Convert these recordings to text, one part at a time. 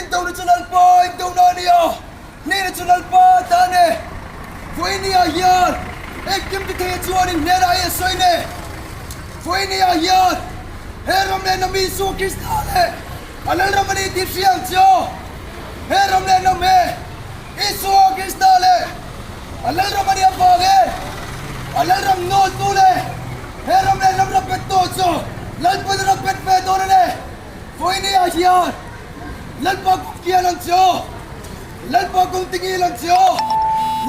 Indona chu Lalpa indona a ni a, hnehna chu Lalpa ta a ni. Vawinia hian engkim ti thei chuan in hnenah hi a sawi ne. Vawinia hian he ram leh hnam Isua Krista leh a Lalram a ni tih hria ang che aw. He ram leh hnam hi Isua Krista leh a Lalram a nih avangin a Lalram nawltu leh he ram leh hnam rapettu chu Lalpa'n a rapet ve dawn a ni. Vawinia hian Lalpa kawng kian ang che aw, Lalpa kawng tingil ang che aw,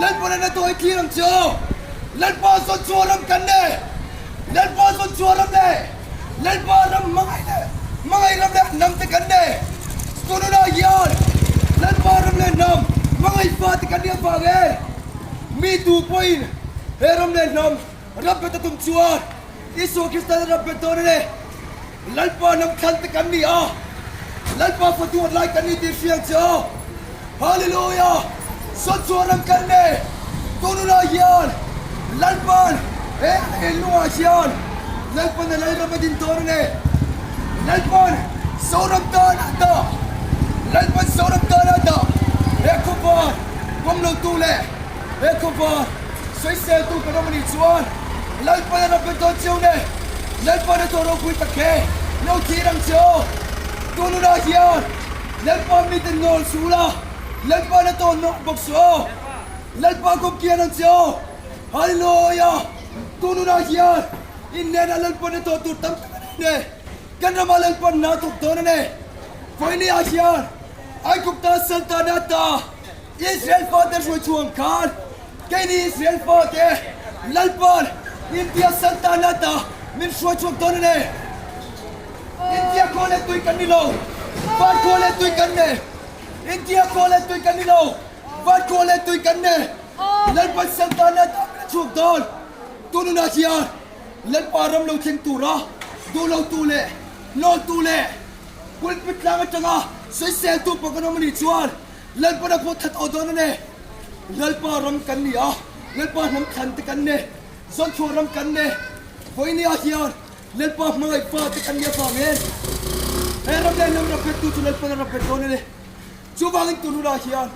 Lalpa nena tawi thlir ang che aw, Lalpa zawn chhuah ram kan ne, Lalpa zawn chhuah ram leh Lalpa ram hmangaih leh hmangaih ram leh hnam te kan ne. Tununah hian Lalpa ram leh hnam hmangaih fa te kan nih avang e, mi tu pawhin he ram leh hnam ram pe ta tum chuan Isua Krista ram ram pe dawn a ni. Lalpa hnam thlan te kan ni a, Lalpa fatu lai kan ni tih hriang che aw. Hallelujah! Sawnchhuah ram kan nei. Tununah hian Lalpa'n he a lungah hian Lalpa'n a Lalram a din dawn a ni. Lalpa'n Zoram tan a dah. Lalpa'n Zoram tan a dah. He khawvar pawmlotu leh he khawvar Sawiseltu kan awm anih chuan Lalpan a rawn dawn chiau ne, Lalpan a tawh ropui tak he lo thlir ang che aw. Tununah hian Lalpa mite nawl suh la, Lalpan a tawh nawk bawk suh aw. Lalpa kawm kian ang che aw. Hallelujah! Tununah hian innenah Lalpan a tawh tur tam tak a nei ne. Kan ramah Lalpan hna thawk dawn a nei. Vawinia hian Aigupta Sultan ata Israel fate hruai chhuang khan Keini Israel fate Lalpa'n India Sultan ata min hruai chhuak dawn a ni. India khua leh tui kan ni lo, van khua leh tui kan ni. India khua leh tui kan ni lo, van khua leh tui kan ni. Lalpa'n Sultan ata min a chhuak dawn. Tununah hian Lalpa ram lo thleng tura duh lotu leh hnawltu leh pulpit tlang atanga sawiseltu pawh kan awm a nih chuan Lalpa na pawh that awh dawn a ni. Lalpa ram kan ni a, Lalpa hnam thlan te kan ni, zawnchhuah ram kan ni. Vawinia hian Lalpa hmangaih fa te kan ni avangin he ram leh hnam ram phettu chu Lalpa na ram phet dawn a ni. Chuvangin tun hunah hian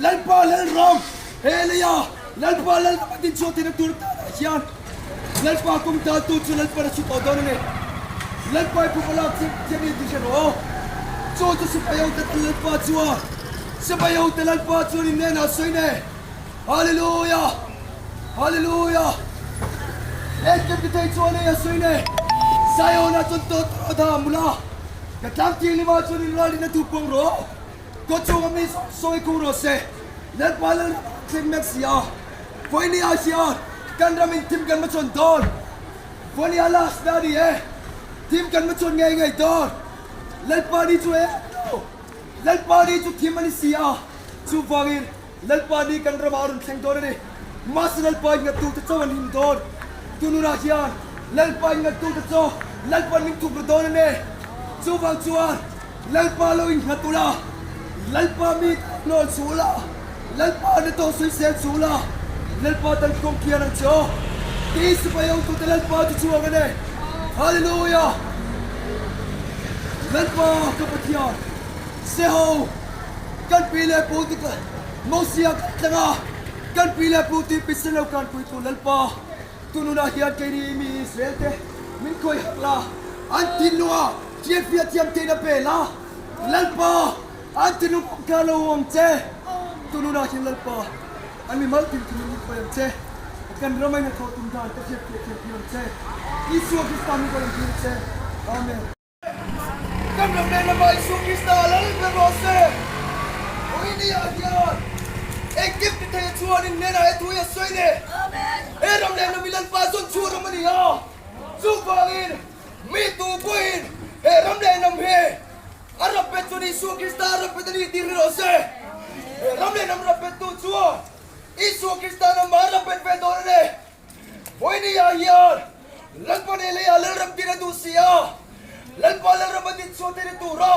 Lalpa Lalram he leia Lalpa Lalram a dinchhuah theihna tur tanah hian Lalpa kawng daltu chu Lalpa na chhut awh dawn a ni. Lalpa i phupa lak chiam chiam in tihre rawh aw. Chu chu sipai hote tan Lalpa chuan sipai hote Lalpa chuan in hnenah sawi ne. Hallelujah! Hallelujah! Engkim ti thei chuan ei a sawi ne. Zion-ah chuan tawt rawh dah mul a, ka tlang thianghlimah chuan in ralin a duh pawng rawh. Kaw chunga mi zawng sawi kung rawh se. Lalpa Lalram a thleng mek si a. Vawinia hian kan ram in thim kan ma chuan dawn. Vawinia last na a ni e. Thim kan ma chuan ngei ngei dawn. Lalpa ni chu e lo. Lalpa ni chu thim a ni si a. Chuvangin Lalpa ni kan ramah a rawn thleng dawn a ni. Mahse Lalpa in ngattu te chauh an him dawn. Tununah hian Lalpa in ngattu te chu Lalpa'n min thuk ru dawn a ni. Chuvang chuan Lalpa lo innghat ula, Lalpa mi hnawl chu ula, Lalpa na tawh sawisel chu ula, Lalpa tan kawng khian ang che aw. Ti sipai hotute Lalpa chu chhuak a ni. Hallelujah! Lalpa ka Pathian, Seho, kan pi leh pu te Mosia kan tlang a, kan pi leh pu tih pisen lo kan pui tu Lalpa, tununah hian keini mi Israel te min khawih hak la, an thinlunga Thianfiah thiam theihna pe la, Lalpa, an thinlung pawm kha lo awm che. Tununah hian Lalpa, an mi mal tin thinlung hi khawi ang che. Kan rama in a thaw tum dan ka hriatfiah thiam pui ang che. Isua Krista min rawn tir che. Amen. Kan ram leh lama Isua Krista lal ber rawh se. Vawinia hian engkim ti thei a chuan in hnenah he thu hi a sawi ni. He ram leh lami Lalpa zawn chhuah ram a ni a. Chuvangin Mi tu pawhin he ram leh hnam hi a ram pet chuan Isua Krista a ram pet a ni tih ri rawh se. He ram leh hnam ram pettu chuan Isua Krista ram a ram pet ve dawn a ni. Vawinia hian Lalpa leh leiah Lalram din a duh si a, Lalpa Lalram a din chhuah theihna tura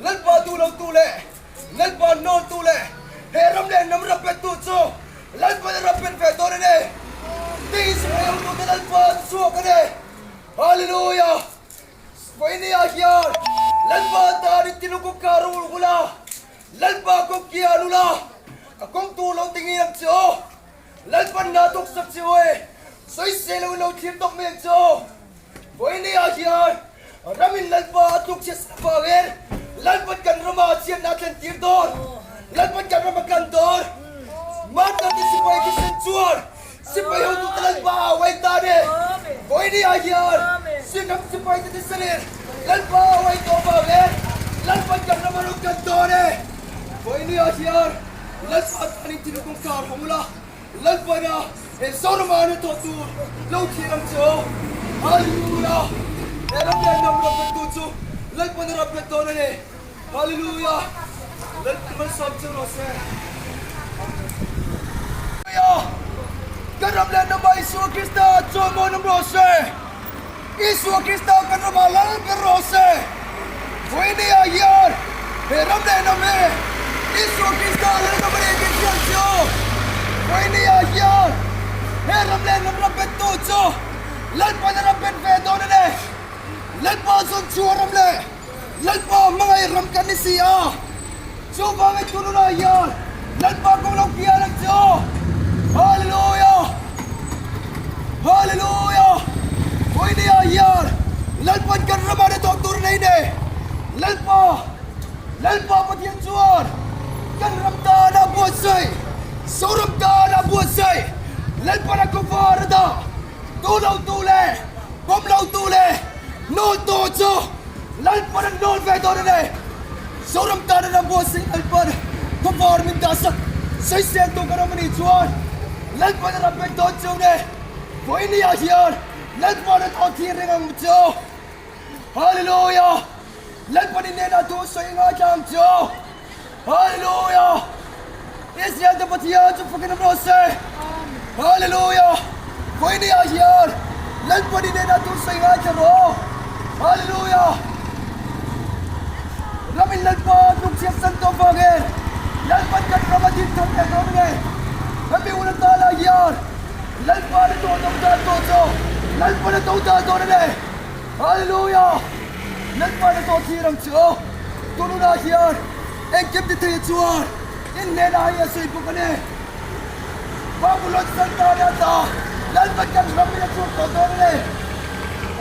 Lalpa duh lotu leh Lalpa hnawltu leh he ram leh hnam ram pettu chu Lalpa leh ram pet ve dawn a ni. Tiin sipai hotute Lalpa an chhuak a ni. Hallelujah! Vawinia hian Lalpa tan in tilung kawngkhar ul ula, Lalpa kawng kian ula, a kawng tur lo ti ngei ang che aw. Lalpan na tawksak che aw e, sawisel lo in lo thlir tawk mai ang che aw. Vawinia hian ramin Lalpa a tluk chhiat sak vangin Lalpan kan rama a chhiatna a thlen tir dawn. Lalpan kan ram a kan dawn. Martar te sipai thisen chuan sipai hotute Lalpa a uai ta a ni. Vawinia hian Singham sipai te thisenin Lalpa a uai tawh vangin Lalpan kan ram a rawn kan dawn e. Vawinia hian Lalpa chuanin thil kawngkhar hawng ula. Lalpana he Zorama na thawh tur lo thlir ang che aw. Hallelujah! He ram leh hnam ram bettu chu Lalpana ram bet dawn a ni. Hallelujah! Lalpan malsawm che rawh se. Hallelujah! Kan ram leh hnamah Isua Krista chawimawn awm rawh se. Isua Krista kan ramah lal ber rawh se. Vawinia hian he ram leh hnam hi Isua Krista lal ram a ni tih hriat chu Vawinia hian he ram leh hnam ram bettu chu Lalpa'n a ram bet ve dawn a ni. Lalpa zawn chu a ram leh Lalpa hmangaih ram kan ni si a. Chuvangin tununah hian Lalpa kawng lo pian ang che aw. Hallelujah! Hallelujah! Vawinia hian Lalpan kan ramah na tawh tur nei ne. Lalpa, Lalpa Pathian chuan kan ram tan a buatsaih, Zoram tan a buatsaih, Lalpan a khawvar a dah. Tu lo tu leh pawm lo tu leh nawl tu chu Lalpan an nawl ve dawn a ni. Zoram tan a ram buatsaih Lalpan khawvar min dah sak sawisel tu kan awm a nih chuan Lalpan a ram bet dawn chu ni. Vawiini ah hian Lalpan a thaw thir reng ang chu. Hallelujah! Lalpan in hnenah thu sawi ngaithla ang chu. Hallelujah! Israel te Pathian chu fakin awm rawh se. Hallelujah! Vawiini ah hian Lalpan i hnenah thu sawi ngaithla rawh. Hallelujah! Ramin Lalpa hnukchhiat san tawh vangin Lalpan kan ram a din thar leh dawn a ni. Hemi hun atana hian Lalpa na tawh do dan tawh chu Lalpan a do dan dawn a ni. Hallelujah! Lalpa na tawh thlir ang che aw. Tununah hian engkim ti thei chuan in hnenah hei a sawi bawk a ni. Babulon Santa na ta Lalpa kan ram in a chhuak tawh dawn a ni.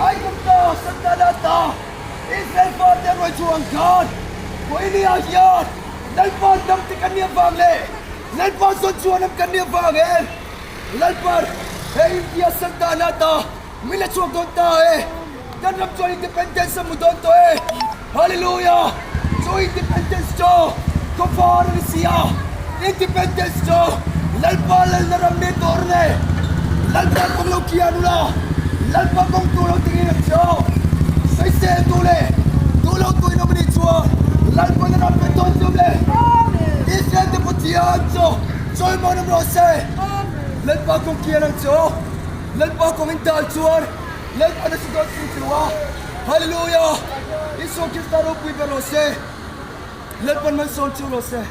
Aigupta Santa na ta Israel fate a rawi chhuah ang khan Vawinia hian Lalpa hnam te kan nih avang leh Lalpa zawn chhuah hnam kan nih avangin Lalpa he India Santa na ta Min la chhuak dawn ta e. Kan ram chuan independence a hmu dawn tawh e. Hallelujah! Chu independence chu khawvar a ni si a. Independence chu Lalpa lalna ram ni tur a ni. Lalpa kawng lo kian ula, Lalpa kawng tur lo tingin ang che u. Sawisel tu leh duh lo tu in awm a nih chuan Lalpa na ram bet dawn chiam le. Israel te Pathian chu chawimawn awm rawh se. Lalpa kawng kian ang che u. Lalpa kawng in dal chuan Lalpa na si dawn si chu a. Hallelujah! Isua Krista ropui ber rawh se. Lalpan malsawm chu rawh se.